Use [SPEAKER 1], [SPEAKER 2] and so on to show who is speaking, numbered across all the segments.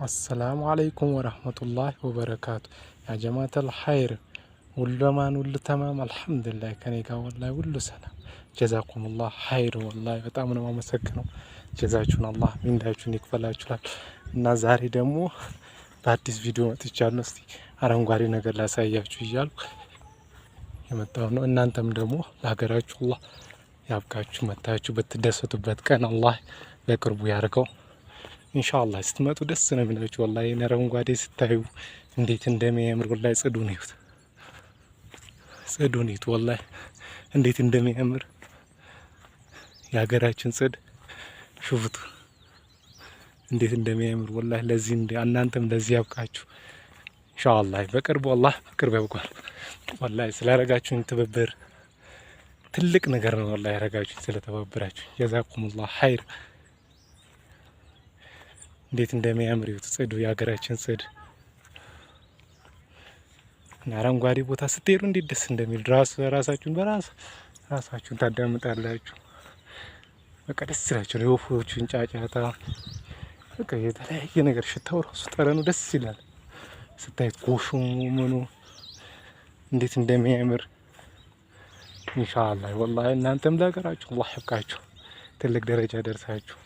[SPEAKER 1] አሰላሙ አለይኩም ወረህመቱላሂ ወበረካቱ። ያ ጀማዓተል ኸይር ሁሉ አማን ሁሉ ተማም አልሐምዱሊላህ። ከኔ ጋር ወላሂ ሁሉ ሰላም። ጀዛኩሙላህ ኸይር። ወላሂ በጣም ነው የማመሰግነው። ጀዛችሁን አላህ ምንዳችሁን ይክፈላችኋል። እና ዛሬ ደግሞ በአዲስ ቪዲዮ መጥቻለሁ። እስቲ አረንጓዴ ነገር ላሳያችሁ እያልኩ የመጣው ነው። እናንተም ደግሞ ለሀገራችሁ አላህ ያብቃችሁ። መታችሁ በትደሰቱበት ቀን አላህ በቅርቡ ያርገው። ኢንሻአላህ ስትመጡ ደስ ነው የሚላችሁ። ወላሂ አረንጓዴ ስታዩ እንዴት እንደሚያምር ወላሂ ጽዱን ይሁት ጽዱን ይሁት ወላሂ እንዴት እንደሚያምር የሀገራችን ጽድ ሹፍቱ እንዴት እንደሚያምር ወላሂ። ለዚህ እናንተም ለዚህ ያብቃችሁ ኢንሻአላህ በቅርቡ አላህ በቅርቡ ያብቃል። ወላሂ ስላረጋችሁኝ ትብብር ትልቅ ነገር ነው። ወላሂ ያረጋችሁኝ ስለተባበራችሁ ጀዛኩሙላህ ኸይር። እንዴት እንደሚያምር ይሁት ጽዱ የሀገራችን ጽድ እና አረንጓዴ ቦታ ስትሄዱ እንዴት ደስ እንደሚል ራሳችሁን በራስ ራሳችሁን ታዳምጣላችሁ። በቃ ደስ ይላችኋል። የወፎቹን ጫጫታ በቃ የተለያየ ነገር ሽታው ራሱ ጠረኑ ደስ ይላል ስታዩት፣ ጎሹ ምኑ እንዴት እንደሚያምር ኢንሻአላህ። ወላሂ እናንተም ለሀገራችሁ አላህ ያብቃችሁ፣ ትልቅ ደረጃ ደርሳችሁ።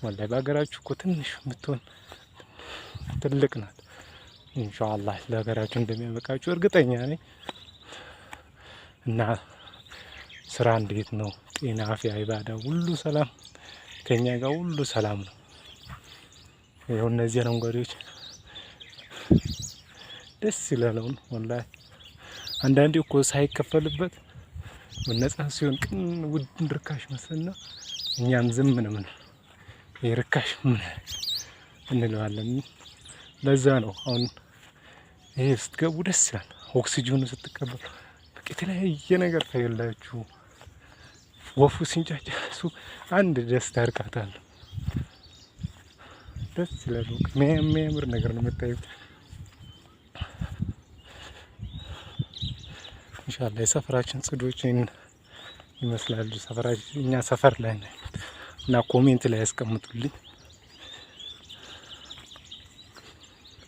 [SPEAKER 1] ወላሂ በሀገራችሁ እኮ ትንሽ የምትሆን ትልቅ ናት። ኢንሻአላህ ለሀገራችሁ እንደሚያበቃችሁ እርግጠኛ ነኝ። እና ስራ እንዴት ነው? ጤና፣ አፍያ፣ ኢባዳ ሁሉ ሰላም፣ ከኛ ጋር ሁሉ ሰላም ነው። ይኸው እነዚህ አረንጓዴዎች ደስ ይላል። አሁን ወላሂ አንዳንዴ እኮ ሳይከፈልበት ነጻ ሲሆን ቅን ውድ ርካሽ መስልና እኛም ዝም ነው ምን ርካሽ ምን እንለዋለን። ለዛ ነው አሁን ይሄ ስትገቡ ደስ ይላል። ኦክሲጅኑ ስትቀበሉ በቃ የተለያየ ነገር ታያላችሁ። ወፉ ሲንጫጫ እሱ አንድ ደስታ እርካታ አለው። ደስ ይላል። የሚያምር ነገር ነው የምታዩት። ኢንሻአላህ የሰፈራችን ጽዶች ይመስላሉ። ሰፈራችን እኛ ሰፈር ላይ ነው እና comment ላይ ያስቀምጡልኝ።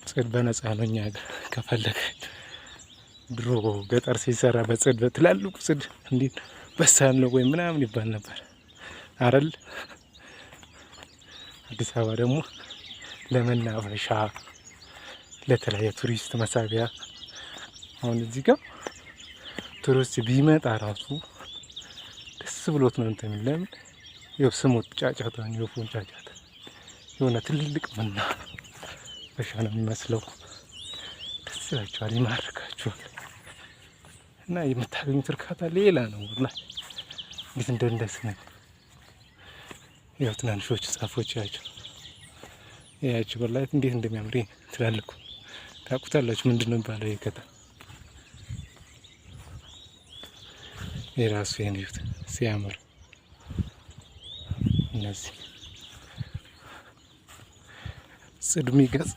[SPEAKER 1] ጽድ በነፃ ነው እኛ ጋር ከፈለጋችሁ። ድሮ ገጠር ሲሰራ በጽድ በትላልቁ ጽድ እንዴት በሳል ነው ወይ ምናምን ይባል ነበር አይደል? አዲስ አበባ ደግሞ ለመናፈሻ ለተለያየ ቱሪስት መሳቢያ አሁን እዚህ ጋር ቱሪስት ቢመጣ ራሱ ደስ ብሎት ነው እንትን ለምን ይኸው ስሙት ጫጫታን የወፉን ጫጫታ የሆነ ትልቅ መናፈሻ ነው የሚመስለው። ደስ ይላችኋል፣ ይማርካችኋል። እና የምታገኙት እርካታ ሌላ ነው። ወላሂ እንዴት እንደደስ ነው። ያው ትናንሾቹ ዛፎች ያቸው ያቸው ወላሂ እንዴት እንደሚያምር ትላልቁ ታውቁታላችሁ። ምንድን ነው የሚባለው ይሄ ከተማ የራሱ ይሄን ሲያምር እነዚህ ጽዱ የሚገጽ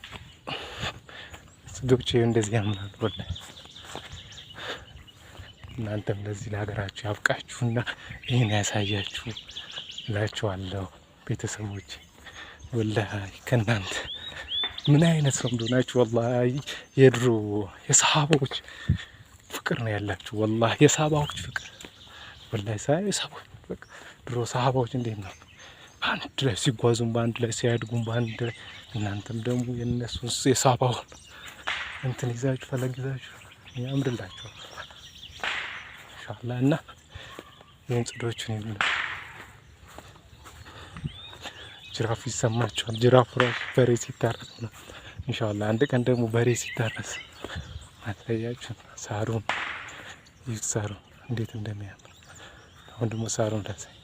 [SPEAKER 1] ጽዶች እንደዚህ ያምራሉ። ወላሂ እናንተም ለዚህ ለሀገራችሁ ያብቃችሁና ይህን ያሳያችሁ እላችኋለሁ። ቤተሰቦች ወላሂ ከእናንተ ምን አይነት ሰው እንደሆናችሁ ወላሂ የድሮ የሰሃባዎች ፍቅር ነው ያላችሁ። ወላሂ የሰሃባዎች ፍቅር ወላሂ የሰሃባዎች ድሮ ሰሃባዎች እንዴት ነው በአንድ ላይ ሲጓዙም በአንድ ላይ ሲያድጉም በአንድ ላይ እናንተም ደግሞ የእነሱን የሳባውን እንትን ይዛችሁ ፈለግ ይዛችሁ ያምርላችኋል ኢንሻአላህ። እና ይህን ጽዶችን ይሉ ጅራፉ ይሰማችኋል። ጅራፉ ራሱ በሬ ሲታረስ ነው። ኢንሻአላህ አንድ ቀን ደግሞ በሬ ሲታረስ ማሳያችሁ። ሳሩን ይህ ሳሩን እንዴት እንደሚያምር አሁን ደግሞ ሳሩን ላሳይ።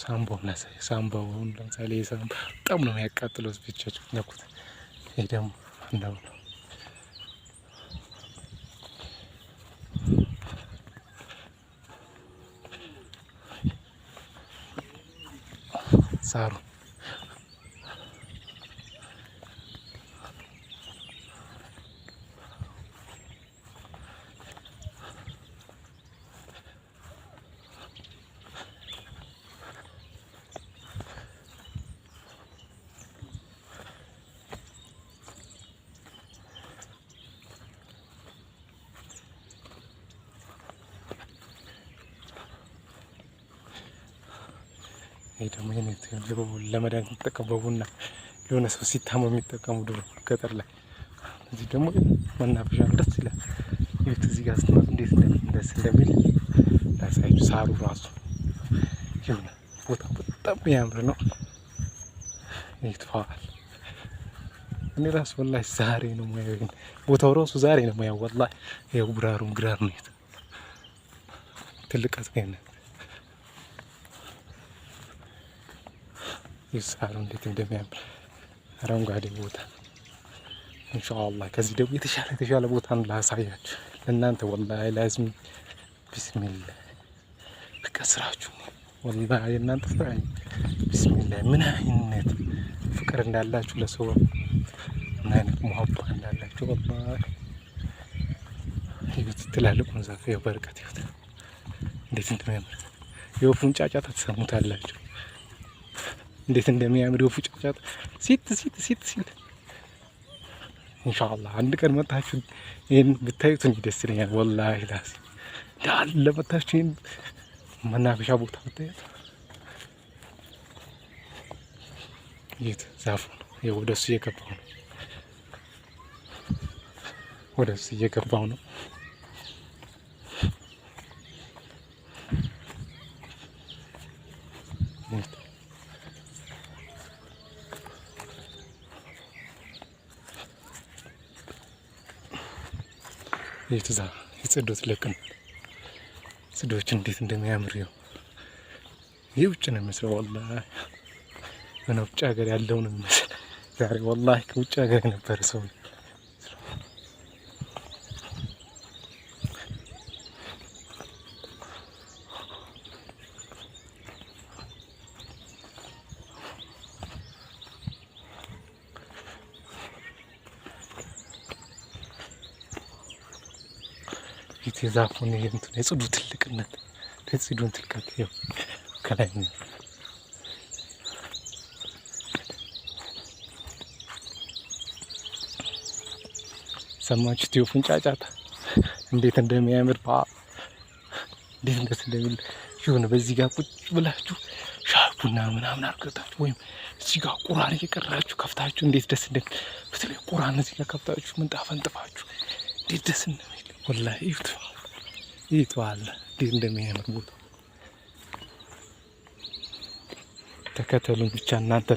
[SPEAKER 1] ሳምባውን ላሳይ። ሳምባውን ለምሳሌ ሳምባ በጣም ነው የሚያቃጥለው ብቻችሁ ነኩት። ይሄ ደግሞ እንደው ነው። ሳሩ ይሄ ደግሞ ለመድኃኒት የሚጠቀሙ፣ በቡና የሆነ ሰው ሲታመም የሚጠቀሙ ድሮ ገጠር ላይ። እዚህ ደግሞ መናፈሻ ነው፣ ደስ ይላል። ይኸውት እዚህ ጋር ስትመጡ እንዴት ደስ እንደሚል ላሳያችሁ። ሳሩ ራሱ የሆነ ቦታ በጣም የሚያምር ነው። ይትፋል እኔ ራሱ ወላሂ ዛሬ ነው ሙያው፣ ቦታው ራሱ ዛሬ ነው ሙያው። ወላሂ ይኸው ግራሩም ግራር ነው። ትልቅ አጽገነ ይሳሩ እንዴት እንደሚያምር አረንጓዴ ቦታ። ኢንሻአላህ ከዚህ ደግሞ የተሻለ የተሻለ ቦታ ነው ላሳያችሁ ለእናንተ። ወላሂ ላዝም ቢስሚላህ በቃ ስራችሁ ወላሂ የእናንተ ስራ ቢስሚላህ ምን አይነት ፍቅር እንዳላችሁ ለሰው፣ ምን አይነት ሙሀባ እንዳላችሁ ወላሂ። ይሁት ትላልቁን ዛፍ ይኸው በርቀት ይሁት እንዴት እንደሚያምር፣ የወፉን ጫጫታ ትሰሙታላችሁ። እንዴት እንደሚያምር የወፉ ጫጫታ ሲት ሲት ሲት ሲል። ኢንሻአላህ አንድ ቀን መጣችሁ ይሄን ብታዩት እኔ ደስ ይለኛል። ወላሂ ላስ እንዳለ መጣችሁ ይሄን መናፈሻ ቦታ ብታዩት። የት ዛፉ ነው? ይኸው ወደሱ እየገባው ነው። ወደሱ እየገባው ነው። የት ዛ የጽዶት ለቅም ጽዶች እንዴት እንደሚያምር ይኸው። ይህ ውጭ ነው የሚመስለው። ወላሂ ምን ውጭ ሀገር ያለው ነው የሚመስል ዛሬ። ወላሂ ከውጭ ሀገር የነበረ ሰው የዛፉን የጽዱ ትልቅነት፣ የጽዱን ትልቀት ይኸው ከላይ ነው። ሰማችሁት? የወፉን ጫጫታ እንዴት እንደሚያምር፣ እንዴት ደስ እንደሚል። የሆነ በዚህ ጋር ቁጭ ብላችሁ ሻይ ቡና ምናምን አርገታችሁ ወይም እዚህ ጋር ቁርአን እየቀራችሁ ከፍታችሁ እንዴት ደስ እንደሚል። በተለይ ቁርአን እዚህ ጋር ከፍታችሁ ምንጣፍ አንጥፋችሁ እንዴት ደስ እንደሚል ወላሂ። እዩት፣ እዩት እንዴት እንደሚያምር ቦታ። ተከተሉን ብቻ እናንተ።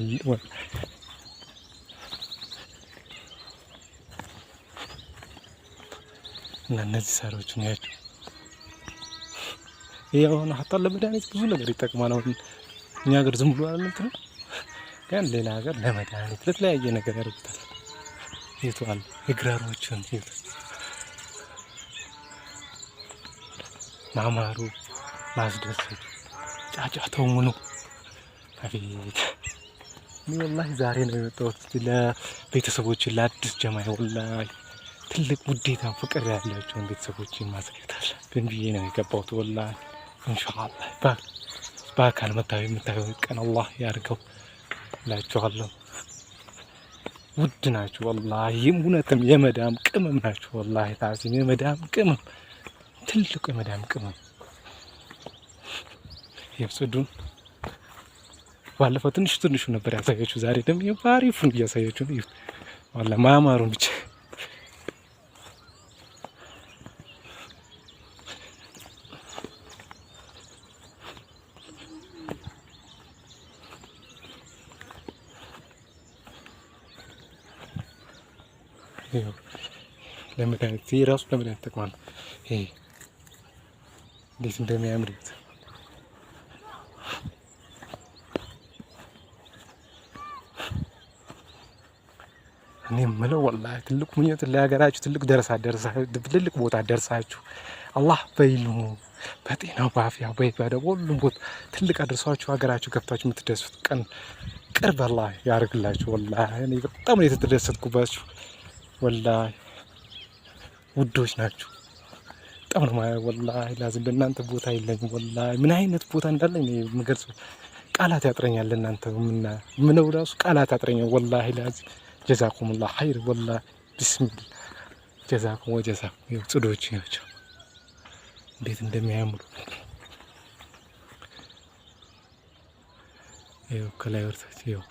[SPEAKER 1] እና እነዚህ ሳሮች ነው ያቸው። ይሄ አሁን ሀታ ለመድኃኒት ብዙ ነገር ይጠቅማል። አሁን እኛ ሀገር ዝም ብሎ አይደል እንትን፣ ግን ሌላ ሀገር ለመድኃኒት ለተለያየ ነገር ያደርጉታል። የቱ አለ የግራሮችን የቱ ማማሩ ማስደሰቱ ጫጫታው ምኑ አቤት። እኔ ወላሂ ዛሬ ነው የመጣሁት ለቤተሰቦች፣ ለአዲስ ጀማይ። ወላሂ ትልቅ ውዴታ ፍቅር ያላቸውን ቤተሰቦችን ማሳየት አለብን ብዬ ነው የገባሁት። ወላሂ ኢንሻአላህ በአካል መታየው የምታየው ቀን አላህ ያድርገው እላችኋለሁ። ውድ ናችሁ ወላሂ፣ እውነትም የመዳም ቅመም ናችሁ። ወላሂ ታዚም የመዳም ቅመም፣ ትልቁ የመዳም ቅመም። የጽዱን ባለፈው ትንሽ ትንሹ ነበር ያሳያችሁ። ዛሬ ደግሞ በአሪፉን እያሳያችሁ ነው። ወላሂ ማማሩን ብቻ። ለመድኃኒት ይሄ ራሱ ለመድኃኒት ይጠቅማል። ይሄ እንዴት እንደሚያምር እዩት። እኔ የምለው ወላሂ ትልቅ ምኞት ለሀገራችሁ ትልቅ ደረሳ ደርሳ ትልቅ ቦታ ደርሳችሁ አላህ በይልሙ በጤናው በአፍያው በኢባዳው ሁሉም ቦታ ትልቅ አድርሷችሁ ሀገራችሁ ገብታችሁ የምትደሱት ቀን ቅርብ አላህ ያደርግላችሁ። ወላሂ እኔ በጣም ነው የተደሰትኩባችሁ። ወላሂ ውዶች ናችሁ። በጣም ነው ወላሂ ላዝም ለእናንተ ቦታ የለኝም። ወላሂ ምን አይነት ቦታ እንዳለኝ እኔ የምገልጸው ቃላት ያጥረኛል። ለእናንተ ምነው ራሱ ቃላት ያጥረኛል። ወላሂ ላዝም ጀዛኩሙላህ ኸይር። ወላሂ ቢስሚላህ ጀዛኩም ወጀዛኩም። ይኸው ጽዶች ናቸው እንዴት እንደሚያምሩ። ይኸው ከላይ ወርታች ይኸው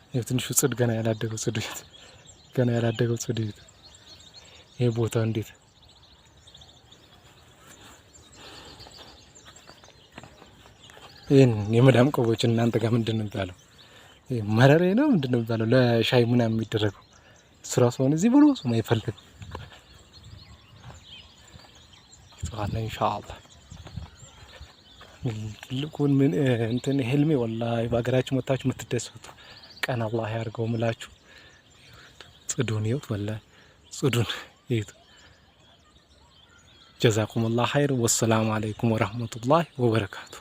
[SPEAKER 1] ይኸው ትንሹ ጽድ ገና ያላደገው ጽድ ገና ያላደገው ጽድ። ይሄ ቦታ እንዴት ይህን የመዳም ቆቦች እናንተ ጋር ምንድን ነው የሚባለው? መረሬ ነው ምንድን ነው የሚባለው? ለሻይ ምናምን የሚደረገው እሱ ራሱ ሆነ እዚህ ብሎ እሱ አይፈልግም። ይተዋል ኢንሻአላህ። ትልቁን ምን እንትን ህልሜ ወላሂ በሀገራችሁ መታችሁ የምትደሰቱ ቀን አላህ ያድርገው ምላችሁ። ጽዱን ይዩት፣ ወላሂ ጽዱን ይዩት። ጀዛኩሙላህ ኸይር። ወሰላሙ አለይኩም ወረህመቱላሂ ወበረካቱ።